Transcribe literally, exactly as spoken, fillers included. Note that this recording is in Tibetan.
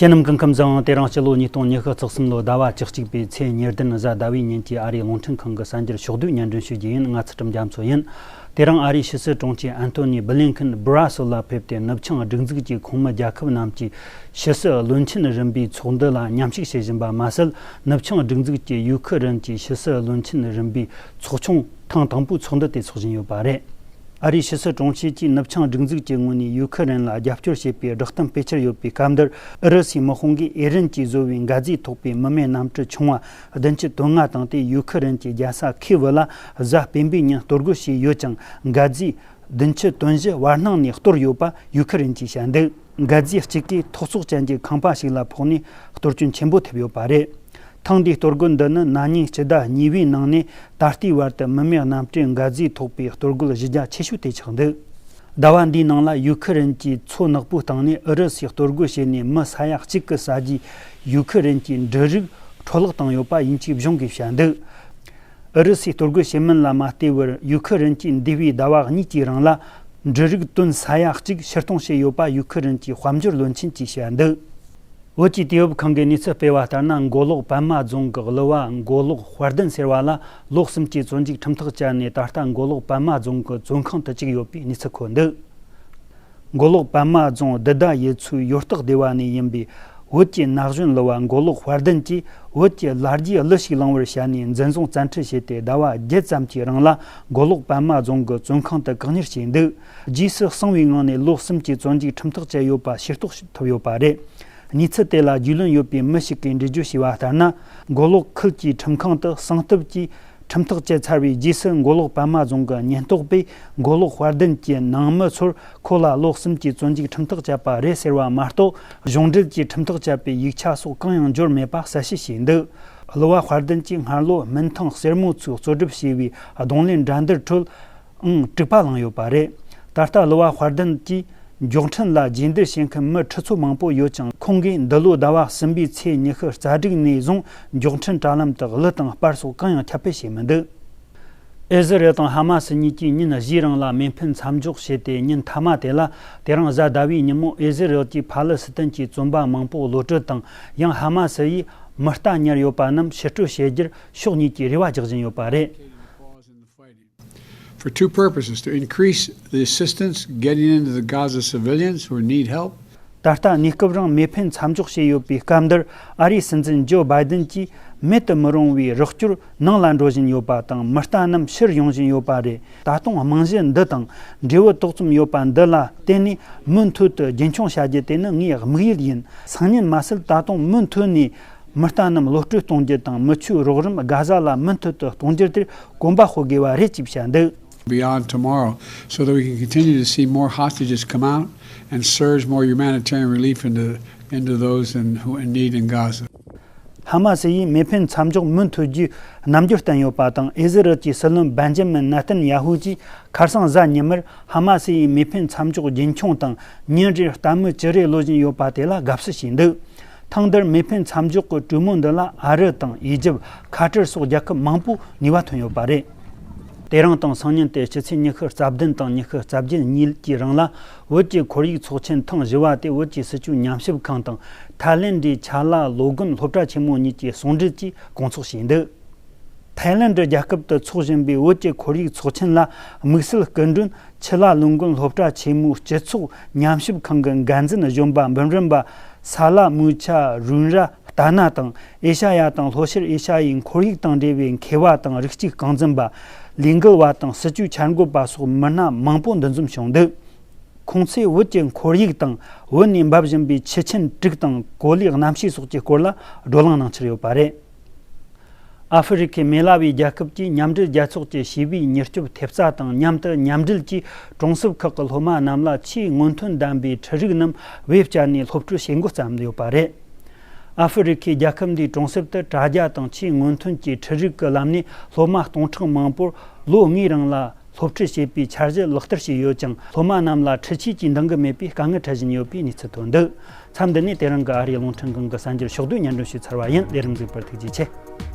དེ་རྣམས་ཀྱི་ཁམས་བཟང་། དེ་རིང་སྤྱི་ལོ་ཉིས་སྟོང་ཉི་ཤུ་རྩ་གསུམ་ལོ་ཟླ་བ་བཅུ་གཅིག་པའི་ཚེས་ཉེར་བདུན་གཟའ་ཟླ་བའི་ཉིན་གྱི་ཨ་རིའི་རླུང་འཕྲིན་ཁང་གི་གསར་འགྱུར་ཕྱོགས་བསྡུས་སྙན་སྒྲོན་ཞུ་རྒྱུ་ཡིན། ང་ཚུལ་ཁྲིམས་རྒྱ་མཚོ་ཡིན། དེ་རིང་ཨ་རིའི་ཕྱི་སྲིད་དྲུང་ཆེ་ཨན་ཐོ་ནི་བྷི་ལིན་ཁིན་སྦྲ་སེལ་ལ་ཕེབས་ཏེ། ནུབ་བྱང་སྒྲིག་འཛུགས་ཀྱི་ཁོངས་མི་རྒྱལ་ཁབ་རྣམས་ཀྱི་ཕྱི་སྲིད་བློན་ཆེན་རིམ་པའི་ཚོགས་འདུ་ལ་མཉམ་ཞུགས་བྱེད་བཞིན་པ་མ་ཟད། ནུབ་བྱང་སྒྲིག་འཛུགས་ཀྱི་ཡུ་ཁི་རན་གྱི་ཕྱི་སྲིད་བློན་ཆེན་རིམ་པའི་ཚོགས་ཆུང་ཐེངས་དང་པོའི་ཚོགས་འདུ་དེ་འཚོགས་བཞིན་ཡོད་པ་རེད། ཨ་རིའི་ཕྱི་སྲིད་དྲུང་ཆེ་གྱིས་ནུབ་བྱང་སྒྲིག་འཛུགས་ཀྱི་ངོས་ནས་ཡུ་ཁི་རན་ལ་རྒྱབ་སྐྱོར་བྱེད་པའི་བསྒྲགས་གཏམ་སྤེལ་འཆར་ཡོད་པའི་སྐབས་འདིར། ཨུ་རུ་སུའི་དམག་དཔུང་གིས་ཨི་རན་གྱིས་བཟོས་པའི་འགག་རྫས་ཐོགས་པའི་མི་མེད་གནམ་གྲུ་ཆུང་བ་བདུན་ཅུ་དོན་ལྔ་དང་། དེ་ཡུ་ཁི་རན་གྱི་རྒྱལ་ས་ཁིའུ་ལ་གཟའ་སྤེན་པའི་ཉིན་གཏོར་རྒོལ་བྱས་ཡོད་ཀྱང་། འགག་རྫས་བདུན་ཅུ་དོན་བཞི་བར་སྣང་ནས་གཏོར་ཡོད་པ་ཡུ་ཁི་རན་གྱིས་བཤད་འདུག་འགག་རྫས་གཅིག་གིས་ཐོག་བཙོག་ཅན་གྱི་ཁང་པ་ཞིག་ལ་ཕོག་ནས་གཏོར་སྐྱོན་ཆེན་པོ་ཐེབས་ཡོད་པ་རེད། ཐེངས་འདིའི་གཏོར་རྒོལ་འདི་ནི་ན་ནིང་སྤྱི་ཟླ་གཉིས་པའི་ནང་ནས་ད་ལྟའི་བར་དུ་མི་མེད་གནམ་གྲུའི་འགག་རྫས་ཐོགས་པའི་གཏོར་རྒོལ་གཞི་རྒྱ་ཆེ་ཤོས་དེ་ཆགས་འདུག་ཟླ་བ་འདིའི་ནང་ལ་ཡུ་ཁི་རན་གྱིས་མཚོ་ནག་པོའི་སྟེང་ནས་ཨུ་རུ་སུས་གཏོར་རྒོལ་བྱས་ནས་མི་ས་ཡ་གཅིག་གི་ས་རྒྱུའི་ཡུ་ཁི་རན་གྱི་འབྲུ་རིགས་འཕྲོ་བརླག་བཏང་ཡོད་པ་དབྱིན་ཇིའི་གཞུང་གིས་བཤད་འདུག་ཨུ་རུ་སུའི་གཏོར་རྒོལ་བྱེད་མིན་ལ་མ་ལྟོས་པར། ཡུ་ཁི་རན་གྱིས་འདས་པའི་ཟླ་བ་གཉིས་ཀྱི་རིང་ལ་འབྲུ་རིགས་ཏོན་ས་ཡ་གཅིག་ཕྱིར་གཏོང་བྱས་ཡོད་པ་ཡུ་ཁི་རན་གྱི་དཔལ་འབྱོར་བློན་ཆེན་གྱིས་བཤད་འདུག་བོད་ཀྱི་དུས་བབ་ཁང་གིས་གནས་ཚུལ་སྤེལ་བ་ལྟར་ན། མགོ་ལོག་པདྨ་རྫོང་གི་གླུ་བ་མགོ་ལོག་དཔལ་ལྡན་ཟེར་བ་ལ་ལོ་གསུམ་གྱི་བཙོན་འཇུག་ཁྲིམས་ཐག་བཅད་ནས། ད་ལྟ་མགོ་ལོག་པདྨ་རྫོང་གི་བཙོན་ཁང་དུ་བཅུག་ཡོད་པའི་གནས་ཚུལ་འཁོད་འདུག་མགོ་ལོག་པདྨ་རྫོང་བདུད་ཟླ་ཡུལ་ཚོའི་ཡོ་སྟག་སྡེ་བ་ནས་ཡིན་པའི་བོད་ཀྱི་ན་གཞོན་གླུ་བ་མགོ་ལོག་དཔལ་ལྡན་གྱིས། བོད་ཀྱི་ལ་རྒྱའི་གླུ་ཞིག་བླངས་པར་བྱས་ནས་འཛིན་བཟུང་བཙན་ཁྲིད་བྱས་ཏེ། ཟླ་བ་བརྒྱད་ཙམ་གྱི་རིང་ལ་མགོ་ལོག་པདྨ་རྫོང་གི་བཙོན་ཁང་དུ་བཀག་ཉར་བྱས་འདུག་རྗེས་སུ་གསང་བའི་ངང་ནས་ལོ་གསུམ་གྱི་བཙོན་འཇུག་ཁྲིམས་ཐག་བཅད་ཡོད་པ་ཤེས་རྟོགས་ཐུབ་ཡོད་པ་རེད། གནས་ཚུལ་དེ་ལ་རྒྱུས་ལོན་ཡོད་པའི་མི་ཞིག་གིས་འགྲེལ་བརྗོད་བྱས་པ་ལྟར་ན། མགོ་ལོག་ཁུལ་གྱི་ཁྲིམས་ཁང་དུ་གསང་ཐབས་ཀྱིས་ཁྲིམས་ཐག་བཅད་ཚར་བའི་རྗེས་སུ། མགོ་ལོག་པདྨ་རྫོང་གི་ཉེན་རྟོག་པས་མགོ་ལོག་དཔལ་ལྡན་གྱི་ནང་མི་ཚོར་ཁོ་ལ་ལོ་གསུམ་གྱི་བཙོན་འཇུག་ཁྲིམས་ཐག་བཅད་པ་རེད་ཟེར་བ་མ་གཏོགས། གཞུང་འབྲེལ་གྱིས་ཁྲིམས་ཐག་བཅད་པའི་ཡིག་ཆ་སོགས་གང་ཡང་འབྱོར་མེད་པ་གསལ་བཤད་བྱས་འདུག་གླུ་བ་དཔལ་ལྡན་གྱིས་སྔར་ལོ་སྨན་ཐང་གསེར་མོ་ཚོས་གཙོ་སྒྲུབ་བྱས་པའི་རྡུང་ལེན་འགྲན་བསྡུར་ཁྲོད་ཨང་དྲུག་པ་བླངས་ཡོད་པ་རེད། ད་ལྟ་གླུ་བ་དཔལ་ལྡན་གྱིས་མགྱོགས་འཕྲིན་ལ་རྗེས་འདེད་བྱེད་མཁན་མི་ཁྲི་ཚོ་མང་པོ་ཡོད་ཀྱང་། ཁོང་གིས་འདི་ལོའི་ཟླ་བ་གསུམ་པའི་ཚེས་ཉི་ཤུ་རྩ་དྲུག་ནས་བཟུང་མགྱོགས་འཕྲིན་དྲ་ལམ་དུ་གླུ་དང་པར་སོགས་གང་ཡང་ཁྱབ་སྤེལ་བྱས་མི་འདུག་ཨི་ཟི་རལ་དང་ཧ་མ་སི་གཉིས་ཀྱིས་ཉིན་བཞིའི་རིང་ལ་མེ་འཕེན་མཚམས་འཇོག་བྱས་ཏེ། ཉིན་མཐའ་མ་དེ་ལ། དེ་རིང་གཟའ་ཟླ་བའི་ཉིན་མོ་ཨི་ཟི་རལ་གྱིས་ཕཱ་ལི་སི་ཐན་གྱི་བཙོན་པ་མང་པོ་གློད་གྲོལ་དང་། ཡང་ཧ་མ་སི་ཡིས་མི་རྟ་ཉར་ཡོད་པ་རྣམས་ཕྱིར་སྤྲོད་བྱེད་རྒྱུར་ཕྱོགས་གཉིས་ཀྱིས་རེ་བ་རྒྱག་བཞིན་ཡོད་པ་རེད། For two purposes, to increase the assistance getting into the Gaza civilians who need help. ད་ལྟ་གནས་སྐབས་རིང་མེ་འཕེན་མཚམས་འཇོག་བྱས་ཡོད་པའི་སྐབས་འདིར། ཨ་རིའི་སྲིད་འཛིན་ཇོ་བྷའི་ཌེན་གྱིས་མེད་དུ་མི་རུང་བའི་རོགས་སྐྱོར་ནང་ལ་འགྲོ་བཞིན་ཡོད་པ་དང་། མི་རྟ་རྣམས་ཕྱིར་ཡོང་བཞིན་ཡོད་པ་རེད། ད་དུང་རྨང་གཞི་འདི་དང་འབྲས་བུ་ཏོག་ཙམ་ཡོད་པ་འདི་ལ་བརྟེན་ནས་མུ་མཐུད་དུ་རྒྱུན་འཁྱོངས་བྱ་རྒྱུ་དེ་ནི་ངའི་དམིགས་ཡུལ་ཡིན། སང་ཉིན་མ་ཟད། ད་དུང་མུ་མཐུད་ནས་མི་རྟ་རྣམས་གློད་གྲོལ་གཏོང་རྒྱུ་དང་། མི་ཆོས་རོགས་རམ་གྷ་ཟ་ལ་མུ་མཐུད་དུ་གཏོང་རྒྱུ་དེར་གོམ་པ་སྤོ་དགོས་པ་རེད་ཅེས་བཤད་འདུག Beyond tomorrow, so that we can continue to see more hostages come out and surge more humanitarian relief into, into those in, who in need in Gaza. ཧ་མ་སི་ཡིས་མེ་འཕེན་མཚམས་འཇོག་མུ་མཐུད་རྒྱུའི་རྣམ་འགྱུར་བསྟན་ཡོད་པ་དང་། ཨི་ཟི་རལ་གྱི་སྲིད་བློན་བན་ཇ་མིན་ནེ་ཐན་ཡ་ཧུ་གྱིས་ཁ་སང་གཟའ་ཉི་མར་ཧ་མ་སི་ཡིས་མེ་འཕེན་མཚམས་འཇོག་རྒྱུན་འཁྱོངས་དང་། ཉིན་རེར་རྟ་མི་བཅུ་རེ་གློད་བཞིན་ཡོད་པ་དེ་ལ་དགའ་བསུ་བྱས་འདུག་ཐེངས་འདིར་མེ་འཕེན་མཚམས་འཇོག་གི་གྲོས་མོལ་འདི་ལ་ཨ་རི་དང་། ཨི་ཇིབ། ཁ་ཏར་སོགས་རྒྱལ་ཁབ་མང་པོས་ནུས་པ་ཐོན་ཡོད་པ་རེད། དེ་རིང་དང་སང་ཉིན་ཏེ་སྤྱི་ཚེས་ཉི་ཤུ་རྩ་བདུན་དང་ཉི་ཤུ་རྩ་བརྒྱད་གཉིས་ཀྱི་རིང་ལ། བོད་ཀྱི་ཁོར་ཡུག་ཚོགས་ཆེན་ཐེངས་བཞི་བ་དེ་བོད་ཀྱི་སྲིད་བྱུས་ཉམས་ཞིབ་ཁང་དང་། ཐའི་ལེན་ཌའི་ཆ་ལ་ལོ་དགོན་སློབ་གྲྭ་ཆེན་མོ་གཉིས་ཀྱིས་ཟུང་འབྲེལ་གྱིས་སྐོང་ཚོགས་བྱས་འདུག་ཐའི་ལེན་ཌི་རྒྱལ་ཁབ་ཏུ་འཚོགས་བཞིན་པའི་བོད་ཀྱི་ཁོར་ཡུག་ཚོགས་ཆེན་ལ། དམིགས་བསལ་སྐུ་མགྲོན་ཆི་ལ་ལུང་དགོན་སློབ་གྲྭ་ཆེན་མོའི་སྤྱི་ཚོགས་ཉམས་ཞིབ་ཁང་གི་འགན་འཛིན་གཞོན་པ་འབུམ་རམས་པ་ས་ལ་མུ་ཆ་རུན་ར་ཏཱ་ན་དང་། ཨེ་ཤ་ཡ་དང་ལྷོ་ཤར་ཨེ་ཤ་ཡའི་ཁོར་ཡུག་དང་འབྲེལ་བའི་མཁས་པ་དང་། རིགས་གཅིག་རྐང་འཛིན་པ། ལས་འགུལ་བ་དང་། སྲིད་བྱུས་འཆར་འགོད་པ་སོགས་མི་སྣ་མང་པོ་འདུ་འཛོམས་བྱུང་འདུག་ཁོང་ཚོས་བོད་ཀྱི་ཁོར་ཡུག་དང་། བོད་ནས་འབབ་བཞིན་པའི་ཆུ་ཆེན་དྲུག་དང་། གོ་ལའི་གནམ་གཤིས་སོགས་ཀྱི་སྐོར་ལ་བགྲོ་གླེང་གནང་འཆར་ཡོད་པ་རེད། ཨ་ཧྥེ་རི་ཁའི་མེ་ལ་ཝི་རྒྱལ་ཁབ་ཀྱིས་མཉམ་འབྲེལ་རྒྱལ་ཚོགས་ཀྱི་ཞི་བའི་མྱུར་སྐྱོབ་ཐེབས་རྩ་དང་མཉམ་དུ། མཉམ་འབྲེལ་གྱིས་གྲོང་གསེབ་ཁག་གི་སློབ་མ་རྣམས་ལ་ཆེས་སྔོན་ཐོན་ལྡན་པའི་འཕྲུལ་རིག་རྣམས་བེད་སྤྱད་ནས་སློབ་ཁྲིད་བྱེད་འགོ་བརྩམས་ཡོད་པ་རེད། ཨ་ཧྥེ་རི་ཁའི་རྒྱལ་ཁབ་འདིའི་གྲོང་གསེབ་ཏུ་དྲ་རྒྱ་དང་ཆེས་སྔོན་ཐོན་གྱི་འཕྲུལ་རིག་གི་ལམ་ནས་སློབ་མ་སྟོང་ཕྲག་མང་པོར་ལོ་ལྔའི་རིང་ལ་སློབ་ཁྲིད་བྱེད་པའི་འཆར་གཞི་ལག་བསྟར་བྱས་ཡོད་ཀྱང་། སློབ་མ་རྣམས་ལ་འཕྲུལ་ཆས་ཀྱི་འདང་གི་མེད་པའི་དཀའ་ངལ་འཕྲད་བཞིན་ཡོད་པའི་གནས་ཚུལ་ཐོན་འདུག་མཚམས་འདི་ནས་དེ་རིང་གི་ཨ་རིའི་རླུང་འཕྲིན་ཁང་གི་གསར་འགྱུར་ཕྱོགས་བསྡུས་སྙན་སྒྲོན་ཞུས་ཚར་བ་ཡིན། ལས་རིམ་གཟིགས་པར་ཐུགས་རྗེ་ཆེ།